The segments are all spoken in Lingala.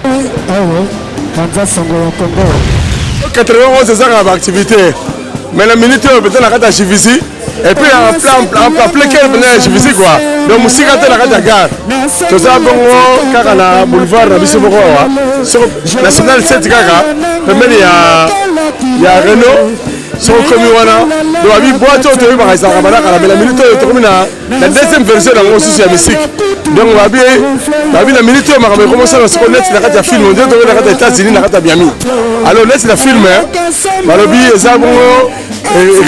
Awa panza sango ya Congo. 91 ezaka ba activité mais na minute oyo mpenza na kati ya Juvisy et puis en plein cœur mpenza ya Juvisy quoi, donc mosika te na kati ya gare. Toza bongo kaka na boulevard na biso moko awa, soko national 7, kaka pembeni ya Renault. Soki okomi wana, donc abi boîte oyo toyebaka ezalaka bandakala, mais na minute oyo tokomi na deuxième version nango mosusu ya musique. Donc babi na minute oyo makambo ekomosala siko neti na kati ya film, nde tokomi na kati ya États-Unis, na kati ya Miami. Alors neti na film balobi eza bongo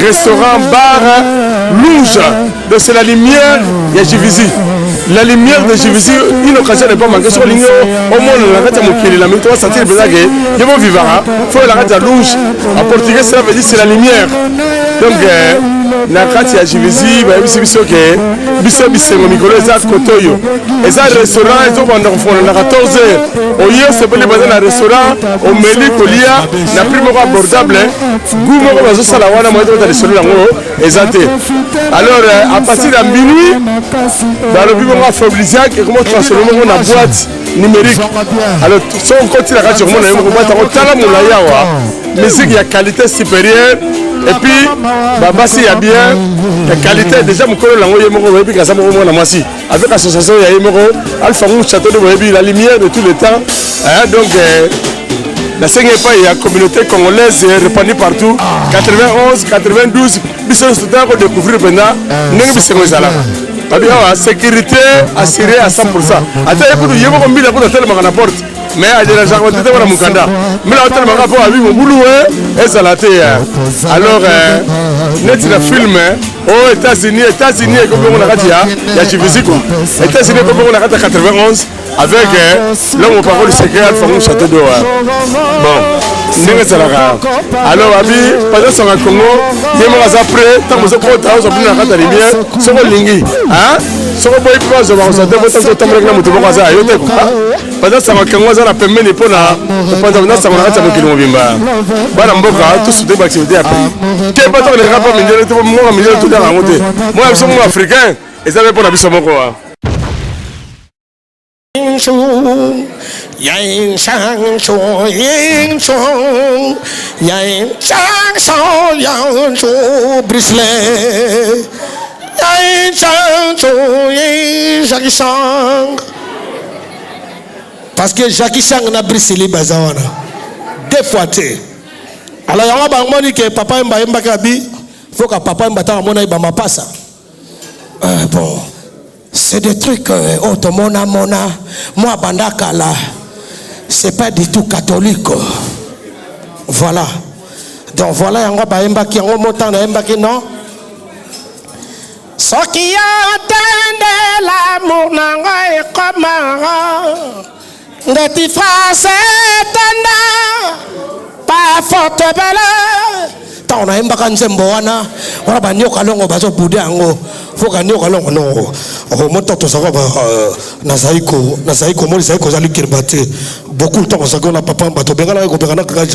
restaurant bar Louge. Donc c'est la lumière ya Juvisy, la lumière de Juvisy, une occasion n'est pas manquée. Soki olingi omona na kati ya mokili na minute osentir mpenza ke ye bovivaka, fo na kati ya Louge. En portugais, cela veut dire c'est la lumière. Donc na kati ya Juvisy, bayebisi biso ke biso bisengo mikolo eza kote oyo. Eza restaurant ezobanda kofongola na 14 heures. Oye, osepeli, baza na restaurant, omeli kolia na prix moko abordable, goût moko bazosala wana moye tokota lisolo yango eza te. Alors à partir ya minuit, balobi bongo aphrodisiaque ekoma transforme moko na boîte numérique. Alors soki okoti na kati, okomona yo moko boîte yango. Tala molai awa, musique ya qualité supérieure et puis babasi ya bien, ya qualité. Déjà mokolo nango ye moko boyebi kaza moko mwana mwasi avec association ya ye moko Alpha Ngu Château de boyebi, la lumière de tout le temps, hein. Donc nasengi epai ya communauté congolaise répandue partout, 91, 92, biso nyonso totala kodécouvrir mpenza ndenge bisengo ezalaka. Babi awa sécurité assurée à 100. Ata ye kutu, ye moko mbila kutu atelemaka na porte, mais adérangeaka bato te. Wana mokanda mbila otelemaka mpo abi mobulu ezala te. Alors neti na film oyo États-Unis, États-Unis ekomi bongo na kati ya Juvisy quoi. États-Unis ekomi bongo na kati ya 91 avec l'homme aux paroles secret, Alpha Ngu Château d'eau. Bon, ndenge ezalaka, alors babi paza songa Congo, ye moko aza prêt. Ntango ozokota, ozwa bino na kati ya lumière. Soki olingi, soki oboyi mpe bazwa, bakozwa te. Bota otambolaki na moto moko aza ya yo te. Paza sango Congo aza na pembeni mpona kopanza na sango na kati ya mokili mobimba. Bana mboka, tosoutenir baactivité ya pays te. Bato koleka mpo mindele te, moko mindele toliaka yango te. Moko ya biso moko africain eza mpe mpona biso moko. 英雄，人生做英雄，人生少有做 Bruce Lee，人生做 Jackie Chan. Parce que Jackie Chan na Bruce Lee baza wana deux fois te. Alors yango bamoni ke Papa Wemba ayembaki, abi faut ka Papa Wemba ntango amona ye bamapasa. Bon, c'est des trucs oyo tomona mona mwa banda kala, c'est pas du tout catholique. Voilà, donc voilà, yango bayembaki yango mo ntango nayembaki non. Soki yo tende l'amour na ngai ekomaka ndeti phrase etanda bafoto ebele. Ntango nayembaka nzembo wana, wana banioka longo bazobude yango, foka nioka longo no moto tozalaka nazali komona ezali kozali kirba te beaucoup. Ntango ozalaki wana, papa, bato obenganaki kobengana kaka.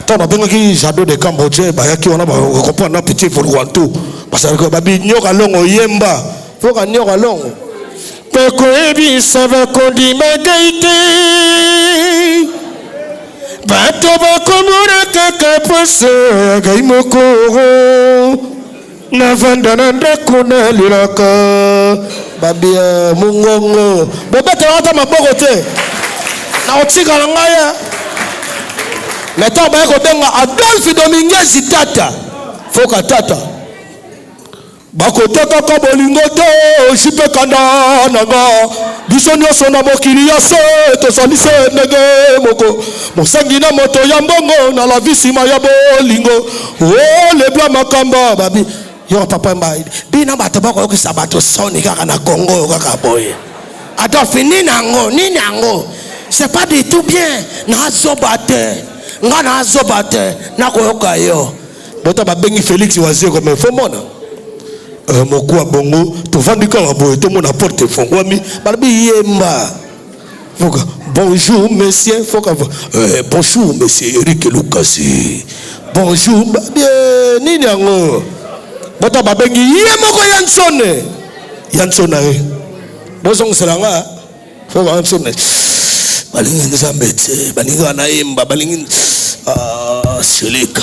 Ntango nabengaki Jado de Cambodge, bayaki wana, bacomprendre na petit volwantu, bazalaki babi nioka longo yemba, foka nioka longo mpe koyebisa bakondima ngai te. Bato bakomona kaka poso ya ngai moko, navanda na ndako nalelaka. Babi mongongo bobetelaka ata maboko te na kotikala ngai ya. Me ntango baye kobenga Adolphe Dominguez tata, foka tata bakotekaka bolingo te. Osi mpe kanda na nga, biso nyonso na mokili ya se tozali se ndenge moko, mosengi na moto ya mbongo na lavi nsima ya bolingo o lebla makamba. Babi yo papa mba bino bato bakoyokisa bato soni kaka na Kongo oyo kaka boye. Adolphe, nini yango, nini yango, c'est pas du tout bien. Nazoba te, nga nazoba te, nakoyoka yo. Bota babengi Félix Wazeko, mais fo mona mokuwa bongo tovandi kaka boye, tomona porte efongwami, balobi yemba. Foka bonjour monsieur, foka bonjour monsieur Eric Lukasi, bonjour. Babie nini yango, bota babengi ye moko ya nsone ya nsona ye, bozongisela nga foka nsone. Balingi Nzambe te, balingi kaka nayemba, balingi ah, silika,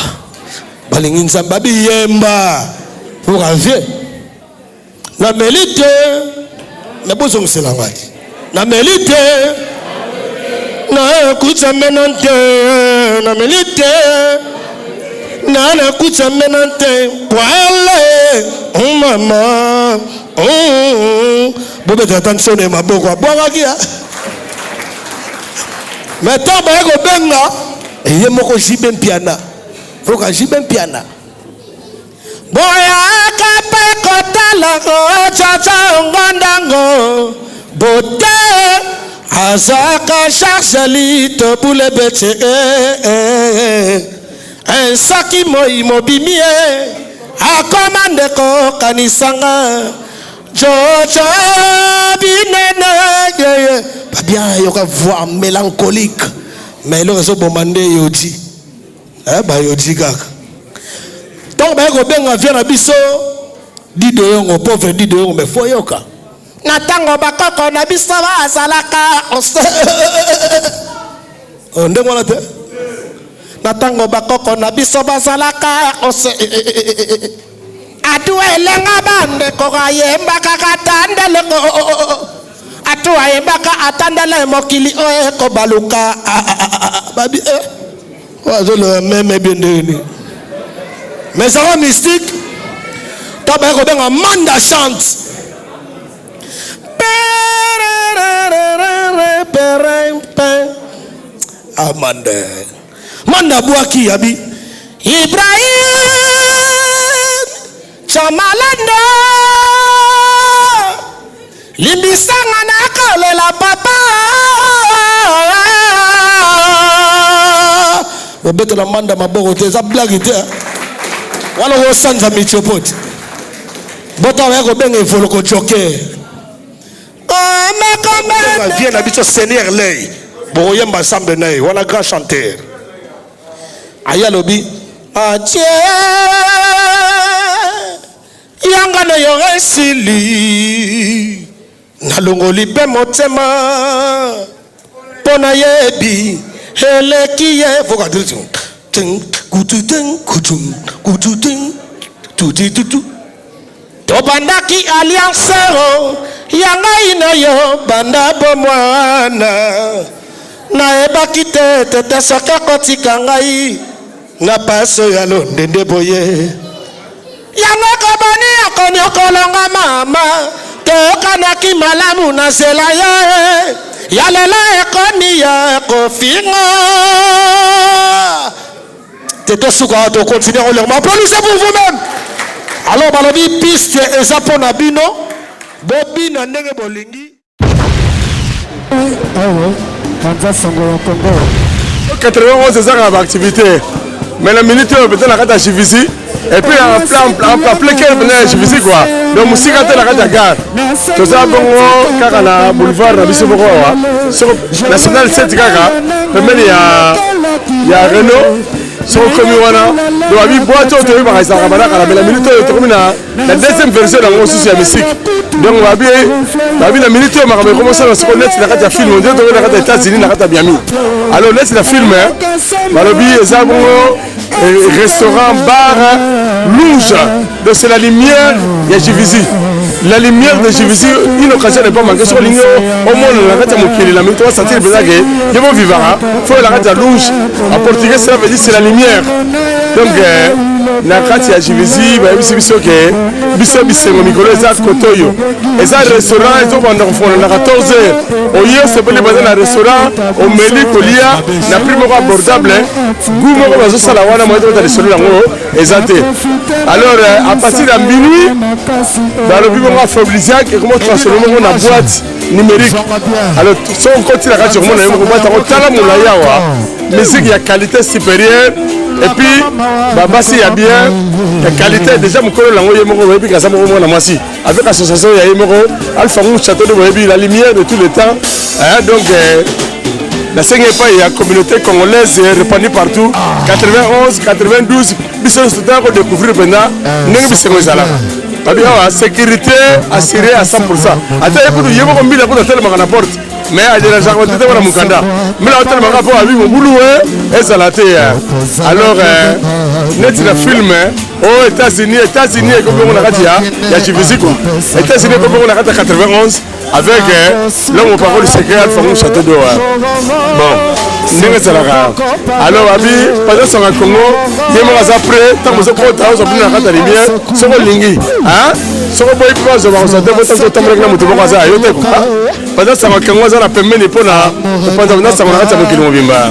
balingi Nzambe abiyemba pour avie nameli te, nabozongisela ngai nameli te, nakuta mena te, nameli te, nanakuta mena te, kwale mama bobetela ata nsone maboko abwakaki ya me ntango baye kobenga ye moko JB Mpiana, oyoka JB Mpiana boyaka mpe kotala ocaca ngondango bote azwaka charge lito bule bete soki moi mobimi ye akoma ndeko kanisanga jojo binene yeye babia yoka voix mélancolique mais eloko ezoboma nde yodi eh, bayodi kaka ntango baye kobenga vie na biso dido yongo pauvre dido yongo mais fo yoka na ntango bakoko na biso bazalaka oh, ndenge wana te na ntango bakoko na biso bazalaka ose atu elenga bandeko ayembaka katandele atu ayembaka atandele mokili oyo ekobaluka babi eh oyo azoloba meme bien ndenge nini mais ezalaka mystique ntango baye kobenga manda chante amanda manda abwaki abi Ibrahim Chamalando limbisanga nakolela papa obetela manda maboko te eza blage te wana okosanza michopo te bota baya kobenga evoloko joker vie na biso seigneur lei bokoyemba nsambe na ye wana grand chanteur aye alobi atie yanga na yo esili nalongoli mpe motema mpo nayebi eleki ye tobandaki alliance o ya ngai na yo banda bomwana nayebaki te tete soki akotika ngai na paso ya londende boye yango kobani akonyokolonga mama toyokanaki malamu na nzela ye ya lelo ekomi ya kofinga te tosuka awa tokontinue koleka applaudissez pour vous-même alors balobi piste eza mpo na bino bobina ndenge bolingi Awa panza sango ya Congo. 91 eza kaka baactivité mais na minute oyo mpenza na kati ya Juvisy et puis en plein cœur mpenza ya Juvisy quoi donc mosika te na kati ya gare toza bongo kaka na boulevard na biso moko awa soko national 7 kaka pembeni ya ya Renault soki okomi wana donc abi boîte oyo toyebaka ezalaka banda kala mais na minute oyo tokomi na na deuxième version nango mosusu ya misiki donc babi babi na minute oyo makambo ekomosala siko neti na kati ya film nde tokomi na kati ya États-Unis na kati ya Miami alors neti na film balobi eza bongo eh, restaurant bar louge donc c'est la lumière ya Juvisy la lumière de Juvisy une occasion n'est pas manquée soki olingi omona na kati ya mokili na minute osentir mpenza ke ye bovivaka fo na kati ya louge en portugais cela veut dire c'est la lumière donc euh, na kati ya Juvisy bayebisi biso ke biso bisengo mikolo eza kote oyo eza restaurant ezobanda kofongola na 14 heures oye osepeli baza na restaurant omeli kolia na prix moko abordable goût moko bazosala wana moye tobeta lisolo yango eza te alors euh, à partir ya minuit balobi bongo aphrodisiaque ekoma transforme moko na boîte numérique alors soki okoti na kati okomona yo moko boîte yango tala molai awa musique ya qualité supérieure et puis babasi ya bien ya qualité déjà mokolo nango ye moko boyebi kaza moko mwana mwasi avec association ya ye moko alpha ngu château de boyebi la lumière de tout le temps hein, donc euh, nasengi epai ya communauté congolaise répandue partout 91 92 biso nyonso totala kodécouvrir mpenza ndenge bisengo ezalaka babi awa sécurité assurée à 100 ata ye kutu ye moko mbila kutu atelemaka na porte. Mais aderangeaka bato te mpona mokanda. Mbela otelemaka mpo abi mobulu ezala te. Alors neti na film oyo États-Unis, États-Unis ekomi bongo na kati ya Juvisy quoi. États-Unis ekomi bongo na kati ya 91 avec l'homme au parole secret Alpha Ngou Château d'eau. Bon, ndenge ezalaka, alors babi Panza Sango ya Congo ye moko aza prêt. Ntango ozokota, ozwa bino na kati ya lumière soki olingi, soki oboyi mpe bazwa, bakozwa te. Bota otambolaki na moto moko aza ya yo te. Panza Sango ya Congo aza na pembeni mpona kopanza mpenza sango na kati ya mokili mobimba.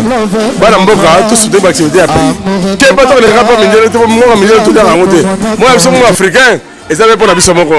Bana mboka, tosoutenir baactivité ya pays ke bato kolekaka mpo mindele te. Mboka mindele toliaka yango te, mona biso moko africain, eza mpe mpona biso moko.